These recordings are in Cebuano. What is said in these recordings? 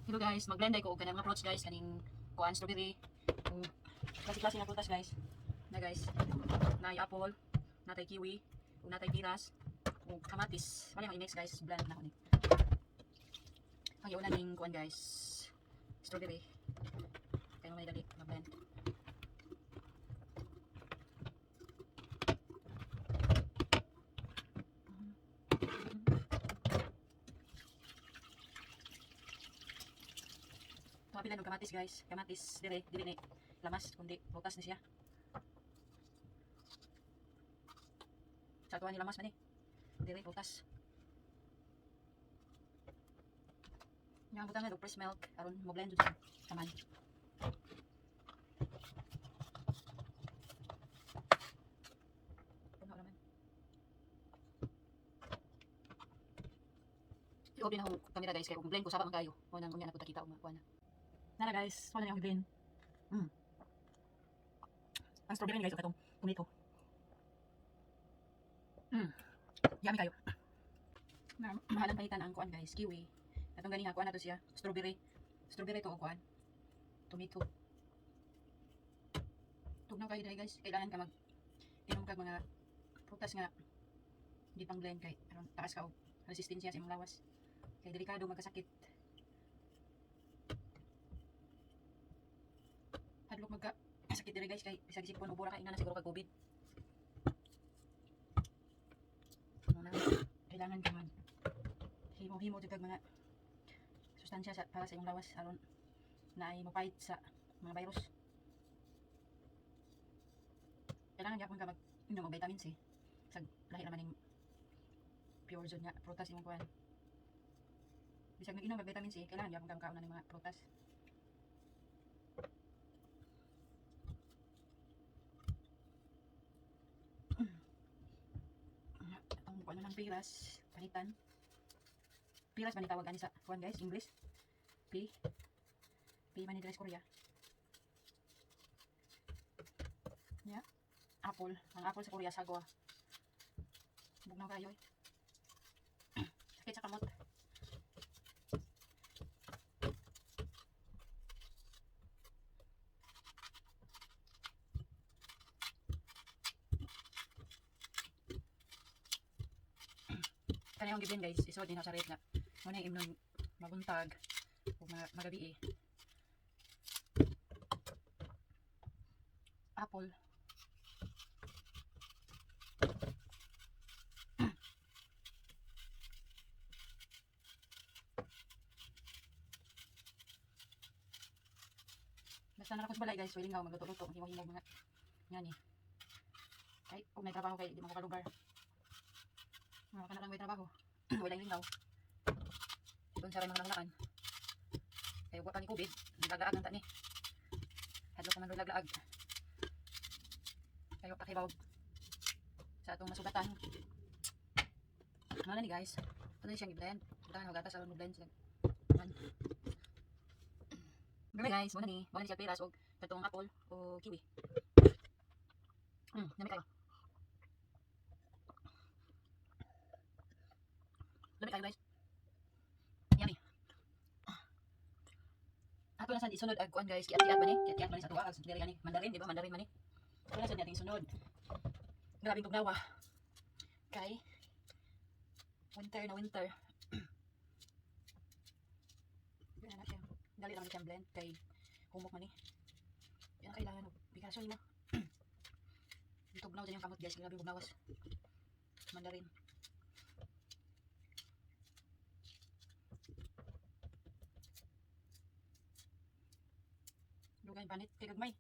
Hello guys, mag-blend ko og kanang mga fruits, guys, kaning kuan, strawberry, ug klase-klase nga prutas, guys. Na guys, naay apple, natay kiwi, ug natay piras, ug kamatis. Wala yung i-mix, guys, blend na ko ni. Ang iuna ning kuan, guys, strawberry. Kaya may dali mag-blend. Tumapilan og kamatis, guys. Kamatis dire, dili ni lamas kundi prutas ni siya. Sa tuwa ni lamas man eh. Dire prutas. Yang butangan og fresh milk aron mo blend jud siya. Taman. Puno naman. I-open na akong camera, guys, kay kung blend ko saba man kayo. Mo nang unya na pud kita og makuha na. Nara guys, wala na akong blend. Ang strawberry ni guys, o katong tomato. Yummy kayo. Na, mahalang palitan ang kuan, guys, kiwi. Atong gani nga kuan na to siya, strawberry. Strawberry to og kuan. Tomato. Tugnaw kayo dahil, guys, kailangan ka mag inom kag mga prutas nga di pang blend kay aron taas ka og resistensya sa imong lawas. Kay delikado magkasakit. Hadlok magka sakit diri, guys, kay bisag sipon, ubo ra ka, ina na siguro kag COVID. Ano na, kailangan ka mag himo-himo jud kag mga sustansya sa, para sa imong lawas aron naay mo fight sa mga virus. Kailangan gyapon ka mag inom og vitamin C. Sa lahi naman ning pure zone nga prutas imong kuan. Bisag nag-inom og vitamin C, kailangan gyapon kang kaon ng mga prutas. Ang kuan na lang piras, panitan. Piras man ni tawag ani sa kuan, guys, English. P. P man ni diri sa Korea. Yeah. Apple. Ang apple sa Korea, sagwa. Bugnaw kayo eh. Sakit sa kamot. Kani akong giblend, guys, isuod din ako sa ref na mo na imnon mabuntag ug magabi eh. Apple. Basta na ako sa balay, guys, willing ako magluto-luto, himo-himo mga ngani. Kay kung may trabaho kay di mo ko kalugar. Mga kana lang may trabaho. Wala yung lingaw. Doon sa mga nahulaan. Kay wa pa ni COVID, naglaag ang ta ni. Hadlok pa man laglaag. Kayo pa kay sa atong masugatan. Ano na ni, guys? Ito na siyang i-blend. Butangan og gatas aron mo blend sila. Man. Bye guys, muna ni. Muna ni siya peras og katong apple o kiwi. Lami kayo. Lami kayo, guys. Yummy. Ato na sad isunod ag kuan, guys, kiat-kiat man ni. Kiat-kiat man ni sa tuwa ag diri gani. Mandarin, di ba? Mandarin man ni. Ato na sad nating isunod. Grabing tugnawa. Kay winter na winter. Yan na siya. Dali lang siyang blend kay humok man ni. Yan ang kailangan og pikaso nimo. Tugnaw din yung kamot, guys, grabe bugnawas. Mandarin. Dugay panit kay gagmay.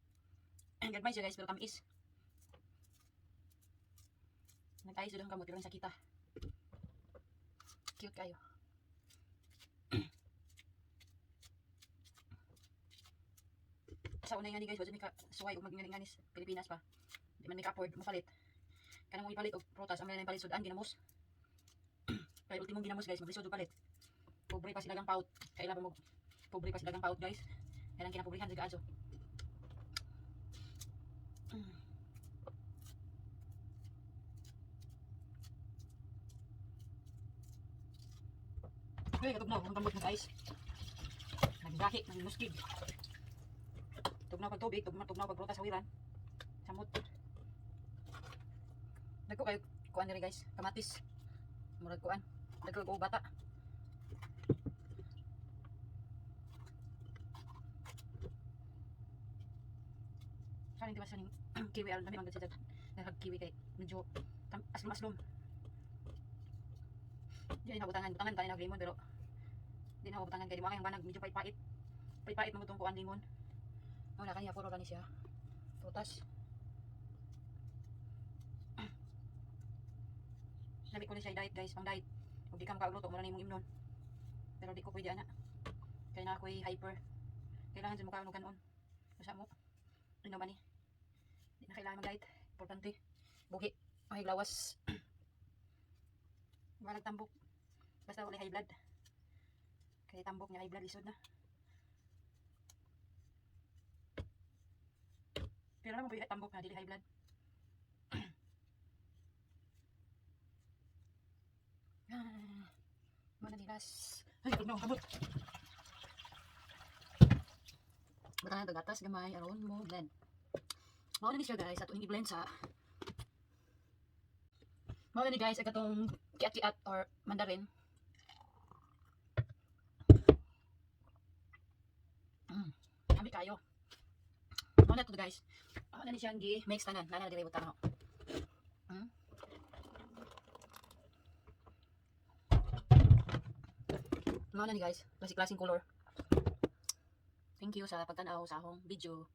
Gagmay siya, guys, pero tamis. Nag-ayos ang kamot pero sakita. Cute kayo. Sa unay nga ni, guys, wala mi ka suway og magngani-nganis Pilipinas pa. Di man mi ka afford mopalit. Kanang mo ipalit og prutas, ang may palit sudan ginamos. Kay ultimong ginamos, guys, maglisod og palit. Pobre pa sila gang paut. Kaila pa mo pobre pa sila gang paut, guys. Kailang kinapobrihan sa gaadso. Ay, katugnaw, ang kamot ng ice. Gahi ng muskig. Tugnaw pag tubig, tugnaw, tugnaw pag prutas sa wiran. Samot. Dagko kayo kuan diri, guys, kamatis. Murag kuan. Dagko og bata. Sana hindi ba siya ning kiwi aron dami man gud siya nagag kiwi kay medyo aslom aslom. Di na butangan, butangan pa nag limon pero di na butangan kay di mo ang banag medyo pait-pait. Pait-pait man tong kuan limon. Wala kanya puro ra ni siya. Prutas. Lami ko ni siya diet, guys, pang diet. Kung di ka makaagluto, mura na imong imnon. Pero di ko pwede ana. Kaya na ako'y hyper. Kailangan sa mukha og kanon. Usa mo. Ano man ni? Di na kailangan mag-diet. Importante. Buhi. Ay, lawas. Walang tambok. Basta wala high blood. Kaya tambok niya high blood lisod na. Pero alam mo ba tambok na dili high blood? Ah, mana nilas. Ay, no, kabot. Bata na gatas gamay aron mo blend. Mao na ni siya, guys, ato ning i-blend sa. Mao na ni, guys, ang katong kiat-kiat or mandarin. Ami kayo. Mao na to, guys. Mao na ni siyang gi mix tanan. Nana na diri butang ho. Mao na ni, guys, klase-klaseng color. Thank you sa pagtan-aw sa akong video.